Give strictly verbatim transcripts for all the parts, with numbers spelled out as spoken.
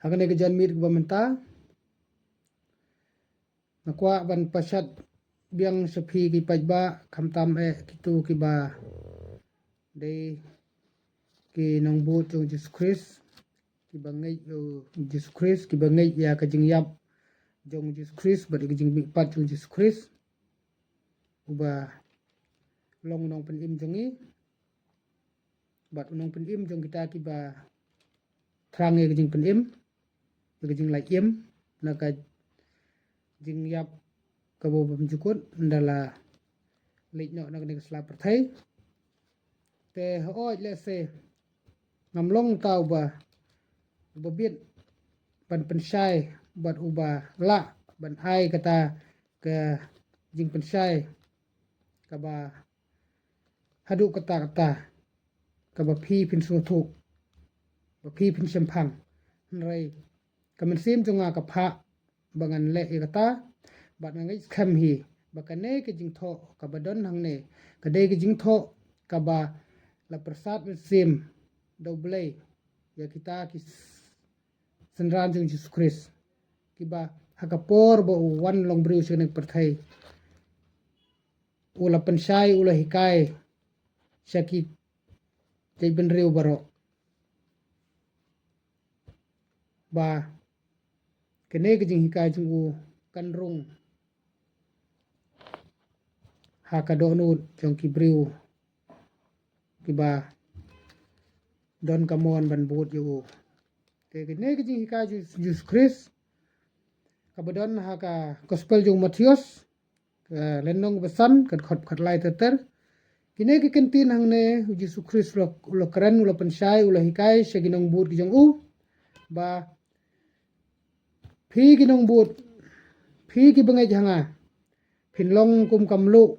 Ha kane ka janmiet kaba mynta, nga kwah ban pashat biang sha phi ki paidbah, khamtam eh kito kiba dei ki nongbud jong Jisu Khrist, kiba ngeit ïa u Jisu Khrist, kiba ngeit ïa ka jingïap jong Jisu Khrist bad ïa ka jingmihpat jong Jisu Khrist, uba long u nongpynim jong ngi bad u nongpynim jong kita kiba thrang ïa ka jingpynim, ïa ka jinglait im na ka jingïap kaba bymjukut ynda la leit noh na kane ka sla pyrthei. Te hooid lehse ngam long uta uba, uba bit ban pynshai bad uba lah ban ai kata ka jingpynshai kaba haduh katta katta kaba phi phin sngewthuh, ba phi phin shemphang. Hynrei ka mynsiem jong nga ka phah ba ngan leh ïa kata, bad nga ngeit skhem hi ba kane ka jingthoh kaba don hangne ka dei ka jingthoh kaba la pyrsad mynsiem da U Blei ïa kita ki synran jong Jisu Khrist, kiba ha ka por ba u wan long briew sha kane ka pyrthei, u la pynshai, u la hikai sha ki jaitbynriew baroh ba kane ka jinghikai jong u kan rung ha ka dohnud jong ki briew kiba don ka mon ban bud ïa u. Te kane ka jinghikai jong Jisu Khrist kaba don ha ka Gospel jong u Mathaios, ka lynnong ba san, ka dkhot khatlai ter ter. Kine ki ktien hangne, u Jisu Khrist u la, u la kren, u la pynshai, u la hikai sha ki nongbud ki jong u ba, phi ki nongbud, phi kiba ngeit ha nga, phin long kum ka mluh,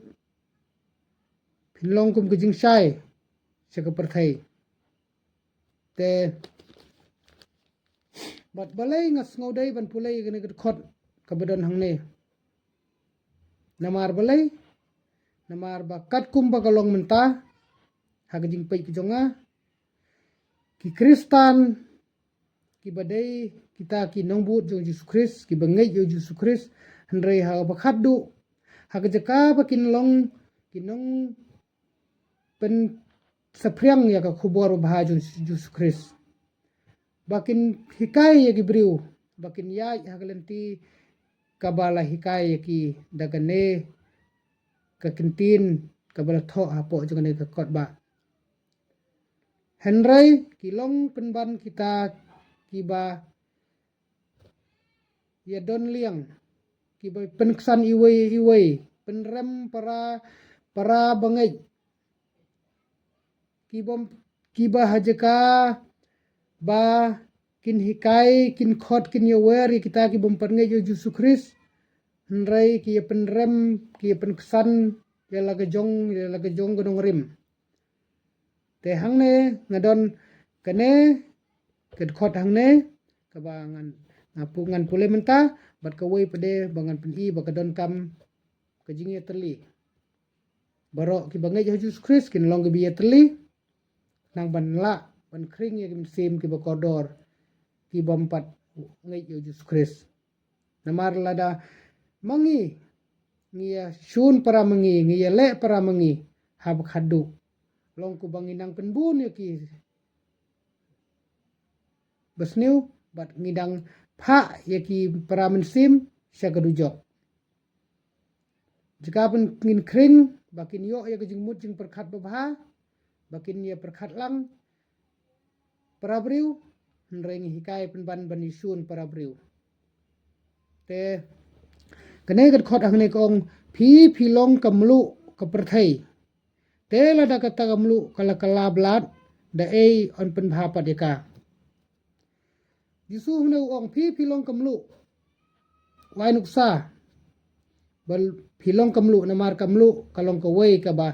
phin long kum ka jingshai sha ka pyrthei. Te bad balei nga sngew dei ban pule ïa kane ka dkhot kaba don hangne? Namar balei? Namar ba katkum ba ka long mynta, ha ka jingpeit ka jong nga, ki Khristan kiba dei kita ki nongbud jong Jisu Khrist, kiba ngeit ïa u Jisu Khrist, hynrei ha kaba khatduh, ha ka jaka ba kin long ki nongpyn saphriang ïa ka khubor babha jong Jisu Khrist, ba kin hikai ïa ki briew, ba kin ïaid ha ka lynti kaba la hikai ïa ki da kane ka ktien kaba la thoh hapoh jong kane ka kot ba. Hynrei ki long pynban kita kiba ïa don liang, kiba pynksan iwei iwei, pynrem para, para bangeit, kiba, kiba ha jaka ba kin hikai, kin khot, kin ïawer ïa kita kibym pat ngeit ïa u Jisu Khrist, hynrei ki ïa pynrem, ki ïa pynksan ïa la ka jong, ïa la ka jong ka nongrim. Te hangne nga don kane ka dkhot hangne kaba ngan, nga pu-, ngan pule mynta, bad kawei pat de ba ngan pyni ba ka donkam ka jingïatylli. Baroh kiba ngeit ha u Jisu Khrist kin long kiba ïatylli, nang ban lah ban khring ïa ki mynsiem kiba kordor, kibym pat ngeit ïa u Jisu Khrist. Namar lada ma ngi, ngi ïa shun para ma ngi, ngi ïa leh para ma ngi, haba khatduh, long kumba ngi nang pynbun ïa ki basniew, bad ngi dang phah ïa ki para mynsiem sha ka dujok. Jaka ban ngin khring ba kin ïoh ïa ka jingmut jingpyrkhat babha, ba kin ïa pyrkhat lang para briew, hynrei ngi hikai pynban ban ïa shun para briew. Te kane ka dkhot hangne ka ong, phi phi long ka mluh ka pyrthei. Te lada kata ka mluh ka la kylla blad, da ei yn pynbha pat ïa ka? Jisu hangne u ong, phi phi long ka mluh. Wat ai nuksa ba phi long ka mluh, namar ka mluh ka long kawei kaba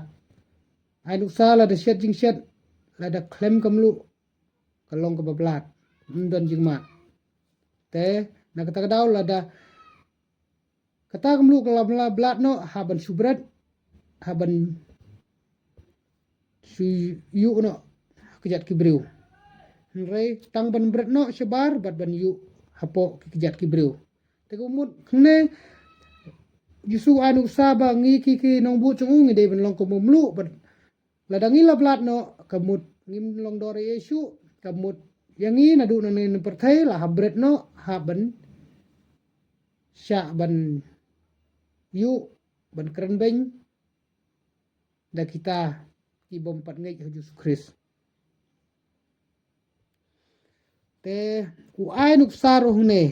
ai nuksa lada shet jingshet, lada khlem ka mluh ka long kaba blad, ym don jingmad. Te na kata ka daw lada kata ka mluh ka la kylla blad noh, hap ban shu bret, hap ban shu ïuh noh ha ka jait ki briew. Hynrei tang ban bret noh shabar bad ban ïuh hapoh ki kjat ki briew. Te ka mut hangne Jisu ai nuksa ba ngi ki ki nongbud jong u ngi dei ban long kum u mluh bad lada ngi la blad noh ka mut ngim long dor ïa Jisu, ka mut ïa ngi naduh nangne na pyrthei la hap bret noh, hap ban shah ban ïuh ban kren beiñ da kita ki bym pat ngeit ha Jisu Khrist. Te u ai nuksa ruh hangne.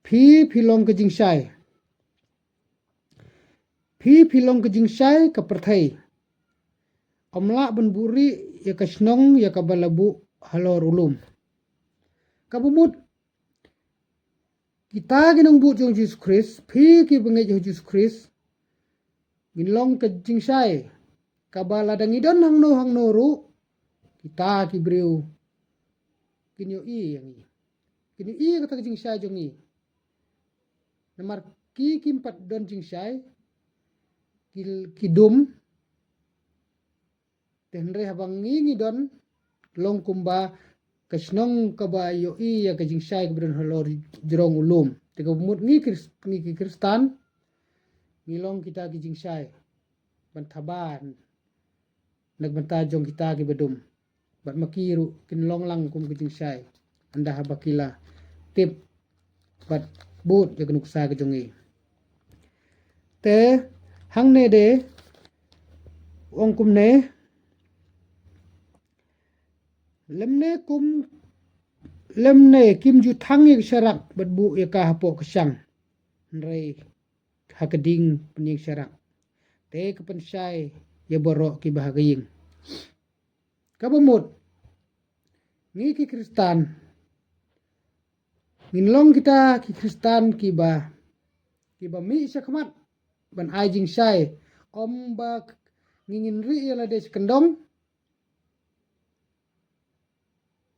Phi phi long ka jingshai. Phi phi long ka jingshai ka pyrthei. Ym lah ban buhrieh ïa ka shnong ïa kaba la buh halor u lum. Kaba mut kita ki nongbud jong Jisu Khrist, phi kiba ngeit ha Jisu Khrist, ngin long ka jingshai kaba lada ngi don hangno hangno ruh, kita ki briew kin ïohi ïa ngi. Kin ïohi ïa kata ka jingshai jong ngi. Namar ki kim pat don jingshai, ki, ki dum. Te hynrei haba ngi ngi don long kumba ka shnong kaba ïohi ïa ka jingshai kaba don halor jrong u lum. Te kaba mut ngi Khris-, ngi ki Khristan ngi long kita ki jingshai ban thaba na ka bynta jong kita kiba dum. Bad ma ki ruh kin long lang kum ka jingshai ynda haba ki la tip bad bud ïa ka nuksa ka jong ngi. Te hangne de u ong kumne, lymne kum, lymne kim ju thang ïa ka sharak bad buh ïa ka hapoh ka shang, hynrei ha ka ding pynïeng sharak. Te ka pynshai ïa baroh kiba ha ka ïing. Kaba mut ngi ki Khristan ngin long kita ki Khristan kiba, kiba mih shakhmat ban ai jingshai, ym ba ngi ngin rieh ïa lade sha kyndong.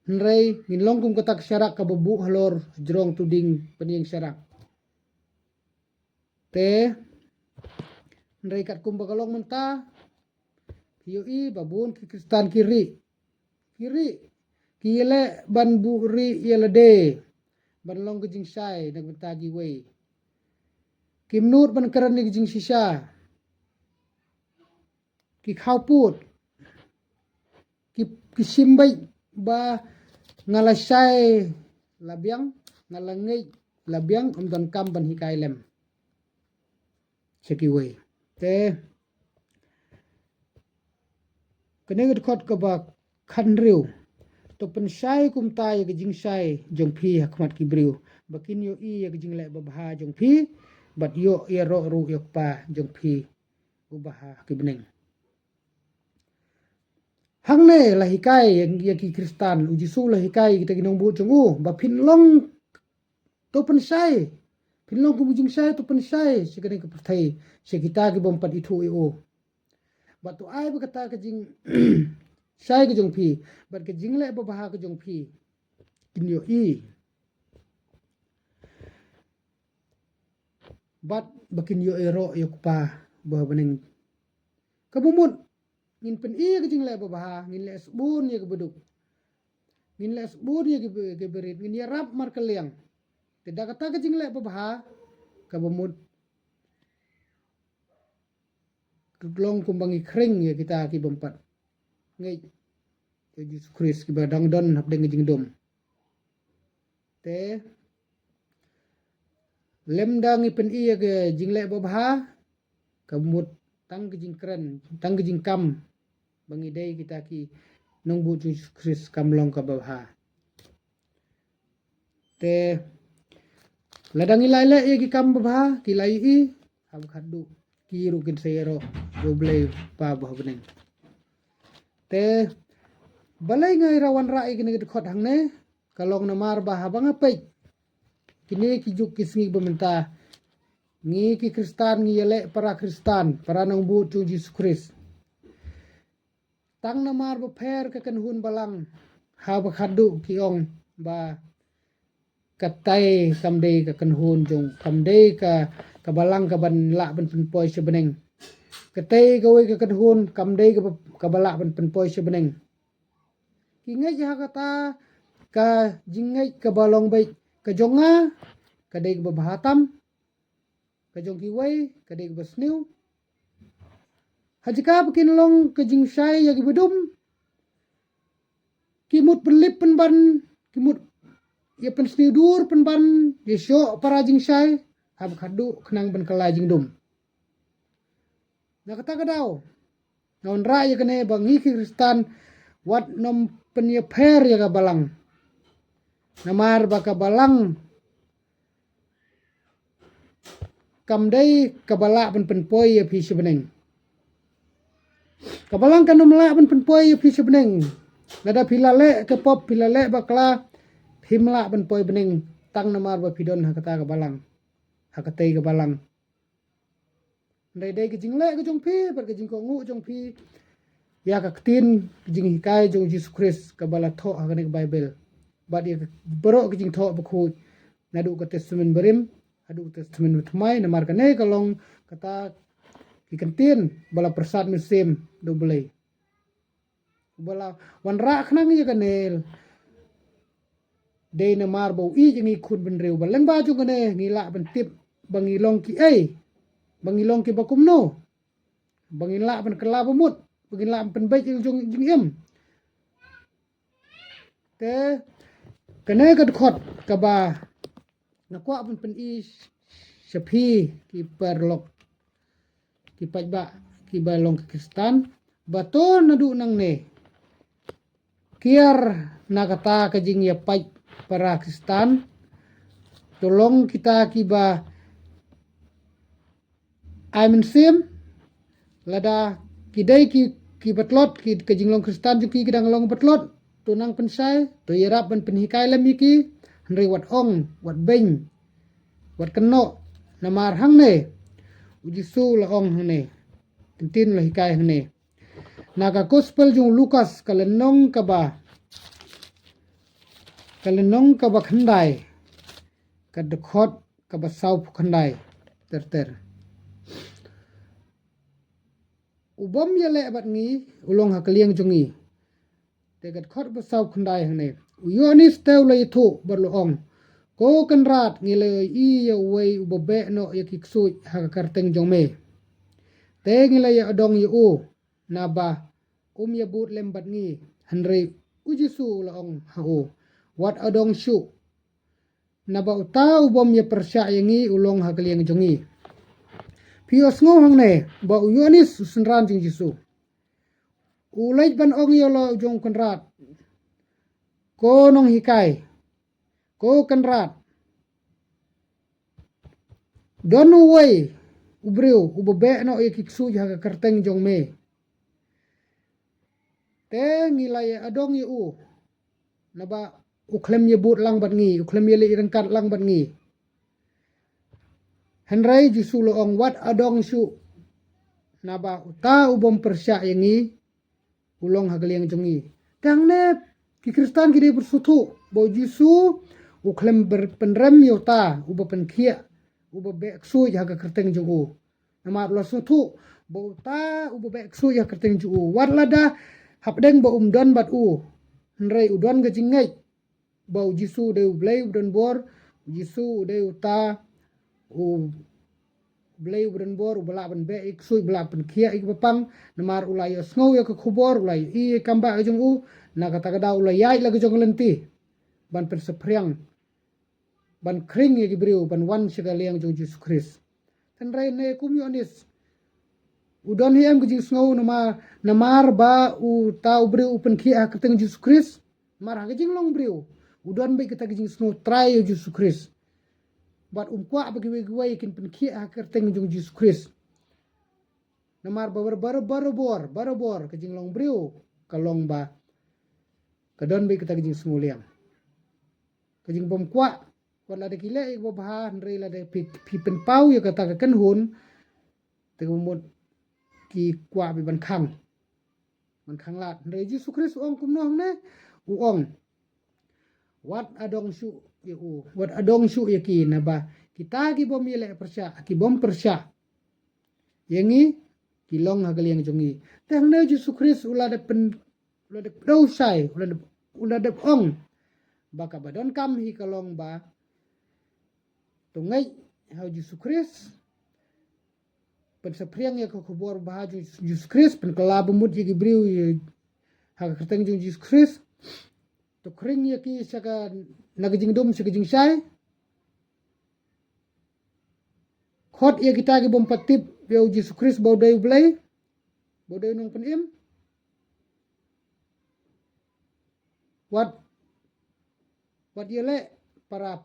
Hynrei ngin long kum kata ka sharak kaba buh halor jrong tu ding pynïeng sharak. Te hynrei katkum ba ka long mynta, phi ïohi ba bun ki Khristan ki rieh. Ki rieh, ki ïaleh ban buhrieh ïa lade ban long ka jingshai na ka bynta kiwei. Kim nud ban kren ïa ka jingshisha. Ki khawpud, ki, ki shim beit ba nga la shai la biang, nga la ngeit la biang, ym donkam ban hikai lem sha kiwei. Te kane ka dkhot kaba khathynriew, to pynshai kumta ïa ka jingshai jong phi ha khmat ki briew, ba kin ïohi ïa ka jingleh babha jong phi bad ïoh ïaroh ruh ïa u Kpa jong phi uba ha ki bneng. Hangne la hikai ïa, ïa ki Khristan, u Jisu la hikai ïa kita ki nongbud jong u ba phin long, to pynshai, phin long kum u jingshai, to pynshai sha kane ka pyrthei, sha kita ki bym pat ithuh ïa u. Bad to ai ba kata ka jingshai ka jong phi bad ka jingleh babha ka jong phi kin ïohi bad ba kin ïoh ïaroh ïa u Kpa uba ha bneng. Kaba mut ngin pyni ïa ka jingleh babha, ngin leh sbun ïa kaba duk, ngin leh sbun ïa kaba, kaba rit, ngin ïarap markylliang. Te da kata ka jingleh babha, kaba mut ka long kumba ngi khring ïa kita ki bym pat ngeit ïa u Jisu Khrist, kiba dang don hapdeng ka jingdum. Te lymda ngi pyni ïa ka jingleh babha, ka mut tang ka jingkren, tang ka jingkam ba ngi dei kita ki nongbud jong u Jisu Khrist kam long kaba bha. Te lada ngi la leh ïa ki kam babha, ki la ïohi, haba khadduh ki ruh kin sa ïaroh ïa u Blei Kpa uba ha bneng. Te balei nga ïa wanrah ïa kine ki dkhot hangne, ka long namar ba haba nga peit kine ki juk ki sngi ba mynta, ngi ki Khristan ngi ïaleh para Khristan, para nongbud jong u Jisu Khrist. Tang namar ba pher ka kynhun balang, haba khadduh ki ong ba katei kam dei ka kynhun jong, kam dei ka, ka balang kaban lah ban pynpoi sha bneng. Katei kawei ka kynhun kam dei kaba, kaba lah ban pynpoi sha bneng. ki ngeit ha kata ka jingngeit kaba long beit ka jong nga, ka dei kaba bha tam, ka jong kiwei ka dei kaba sniew. Ha jaka ba kin long ka jingshai ïa kiba dum, ki mut pynlip pynban, ki mut ïa pynsniew dur pynban ïa shoh para jingshai, haba khadduh khnang ban kylla jingdum. Na kata ka daw, nga wanrah ïa kane ba ngi ki Khristan wat nym pynïapher ïa ka balang. Namar ba ka balang kam dei kaba lah ban pynpoi ïa phi sha bneng. Ka balang kan ym lah ban pynpoi ïa phi sha bneng. Lada phi la leh ka pop, phi la leh bakla, phim lah ban poi bneng tang namar ba phi don ha kata ka balang, ha katei ka balang. Hynrei dei ka jingleh ka jong phi bad ka jingkohnguh jong phi ïa ka ktien, ka jinghikai jong Jisu Khrist kaba la thoh ha kane ka Baibl, bad ïa ka baroh ka jingthoh bakhuid, naduh ka Testament Barim haduh ka Testament Bathymmai. Namar kane ka long kata ki kyntien ba la pyrsad mynsiem da U Blei. Ba la wanrah khnang ïa kane dei namar ba u ïeit ïa ngi khun bynriew, ba lyngba jong kane ngi lah ban tip ba ngi long kiei, ba ngi long kiba kumno, ba ngi lah ban kylla ba mut, ba ngi lah ban pynbeit ïa ka jong jingim. Te kane ka dkhot kaba nga kwah ban pyni sha phi ki paralok, ki paidbah kiba long ki Khristan, ba to naduh nangne kiar na kata ka jingïapait para Khristan, to long kita kiba ai mynsiem. Lada ki dei ki, kiba tlot, ki, ka jinglong Khristan jong ki ki dang long ba tlot, to nang pynshai, to ïarap ban pynhikai lem ïa ki. Hynrei wat ong, wat beiñ, wat kynnoh. Namar hangne U Jisu la ong hangne, ktien la hikai hangne. Na ka Gospel jong u Lukas ka lynnong kaba, ka lynnong kaba khyndai, ka dkhot kaba sawphew khyndai ter ter. U bym ïaleh bad ngi u long ha ka liang jong ngi. Te ka dkhot ba sawphew khyndai hangne, u Ïoannis te u la ïathuh bad u la ong, Ko Kynrad, ngi la ïohi ïa uwei uba beh noh ïa ki ksuid ha ka kyrteng jong me. Te ngi la ïa adong ïa u, naba um ïabud lem bad ngi. Hynrei U Jisu u la ong ha u, Wat adong shuh, naba uta u bym ïa pyrshah ïa ngi u long ha ka liang jong ngi. Phi ïohsngew hangne ba u Ïoannis u synran jong U Jisu u leit ban ong ïa u la u jong u Kynrad, Ko nonghikai, ko Kynrad, don uwei u briew uba beh noh ïa ki ksuid ha ka kyrteng jong me. Te ngi la ïa adong ïa u, naba u khlem ïabud lang bad ngi, u khlem ïaleh ryngkat lang bad ngi. Hynrei Jisu la ong, Wat adong shuh, naba uta u bym pyrshah ïa ngi u long ha ka liang jong ngi. Te hangne ki Khristan ki dei ban sngewthuh ba U Jisu u khlem ber-, pynrem ïa uta uba pynkhiah, uba beh ksuid ha ka kyrteng jong u. Namar u la sngewthuh ba uta uba beh ksuid ha ka kyrteng jong u, wat lada hapdeng ba um don bad u, hynrei u don ka jingngeit ba U Jisu u dei U Blei uba don bor, U Jisu u dei uta U Blei uba don bor, uba lah ban beh ïa ki ksuid, uba lah pynkhiah ïa kiba pang. Namar u la ïohsngew ïa ka khubor, u la ïohi ïa ka kam bah ka jong u. Na kata ka daw u la ïaid la ka jong ka lynti ban pynsaphriang, ban khring ïa ki briew ban wan sha ka liang jong U Jisu Khrist. Hynrei ne kum u Ïoannis, u don hi em ka jingsngew namar, namar ba uta u briew u pynkhiah ha ka kyrteng U Jisu Khrist? Namar ha ka jinglong briew u don beit kata ka jingsngew trai ïa U Jisu Khrist. Bad um kwah ba kiwei kiwei kin pynkhiah ha ka kyrteng jong U Jisu Khrist. Namar ba bar-, bar-, barabor, barabor ka jinglong briew ka long ba ka don beit kata ka jingsngew liang, ka jingbymkwah. Wat lada ki leh ïa kaba bha, hynrei lada phi, phi pynpaw ïa kata ka kynhun, te ka mut ki kwah beit ban khang, ban khanglad. Hynrei U Jisu Khrist u ong kumno hangne? U ong, Wat adong shuh ïa u, wat adong shuh ïa ki, naba kita ki bym ïaleh pyrshah, ki bym pyrshah ïa ngi, ki long ha ka liang jong ngi. Te hangne U Jisu Khrist u la dep pyn-, u la dep pyndonkam shai, u la dep u la dep ong ba kaba donkam hi ka long ba to ngeit ha u Jisu Khrist, pynsaphriang ïa ka khubor babha jong u Jisu Khrist, pynkylla bamut ïa ki briew ïa, ha ka kyrteng jong u Jisu Khrist, to khring ïa ki sha ka, na ka jingdum sha ka jingshai. Khot ïa kita ki bym pat tip ïa u Jisu Khrist ba u dei u Blei, ba u dei u nongpynim. Wat, wat ïaleh para,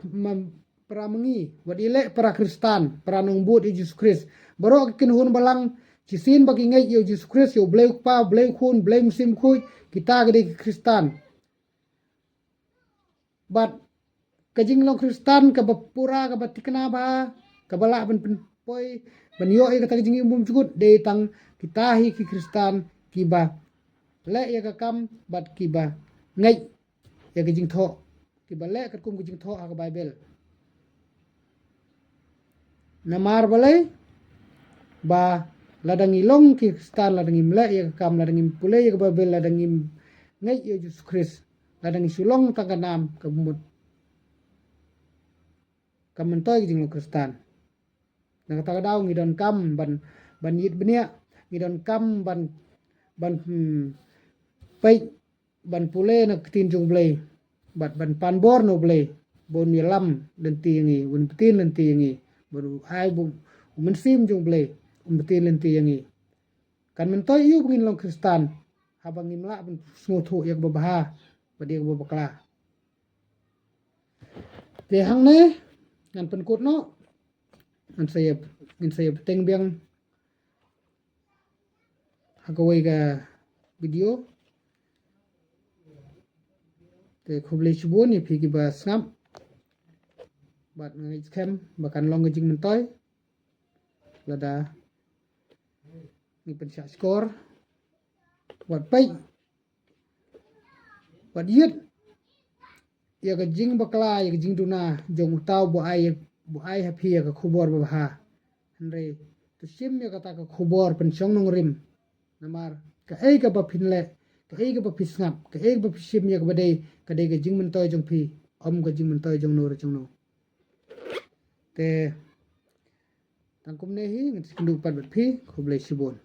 para ma ngi, wat ïaleh para Khristan, para nongbud ïa u Jisu Khrist. Baroh ki kynhun balang, shisien ba ki ngeit ïa u Jisu Khrist, ïa u Blei u Kpa, Blei u Khun, Blei Mynsiem Bakhuid, kita ki dei ki Khristan. Bad ka jinglong Khristan kaba pura, kaba thikna bha, kaba lah ban pynpoi, ban ïoh ïa kata ka jingim bymjukut, dei tang kita hi ki Khristan kiba leh ïa ka kam bad kiba ngeit ïa ka jingthoh, kiba leh katkum ka jingthoh ha ka Baibl. Namar balei? Ba lada ngi long ki Khristan, lada ngim leh ïa ka kam, lada ngim pule ïa ka Baibl, lada ngim ngeit ïa u Jisu Khrist, lada ngi shu long tang ka nam, ka mut, ka myntoi ka jinglong Khristan. Na kata ka daw ngi donkam ban, ban ïit bniah, ngi donkam ban, ban, hmm, peit, ban pule na ka ktien jong u Blei, bad ban pan bor na u Blei ba un ïalam lynti ïa ngi, un btin lynti ïa ngi, bad u ai ba u Mynsiem jong u Blei un btin lynti ïa ngi. Kan myntoi ïa u ba ngin long Khristan haba ngim lah ban sngewthuh ïa kaba bha bad ïa kaba bakla. Te hangne ngan pynkut noh, ngan sa ïa, ngan sa ïa bteng biang ha kawei ka video. Te khublei shibun ïa phi kiba sngap. Bad nga ngeit skhem ba kan long ka jingmyntoi lada ngi pynshah shkor. Wat peit, wat ïit ïa ka jingbakla, ïa ka jingduna jong uta uba ai, uba ai ha phi ïa ka khubor babha. Hynrei to shim ïa kata ka khubor pynshong nongrim. Namar kaei kaba phin leh, kaei kaba phi sngap, kaei kaba phi shim ïa kaba dei, ka dei ka jingmyntoi jong phi, ym ka jingmyntoi jong no re jong no. Te tang kumne hi, ngan sa ïakynduh pat bad phi, khublei shibun.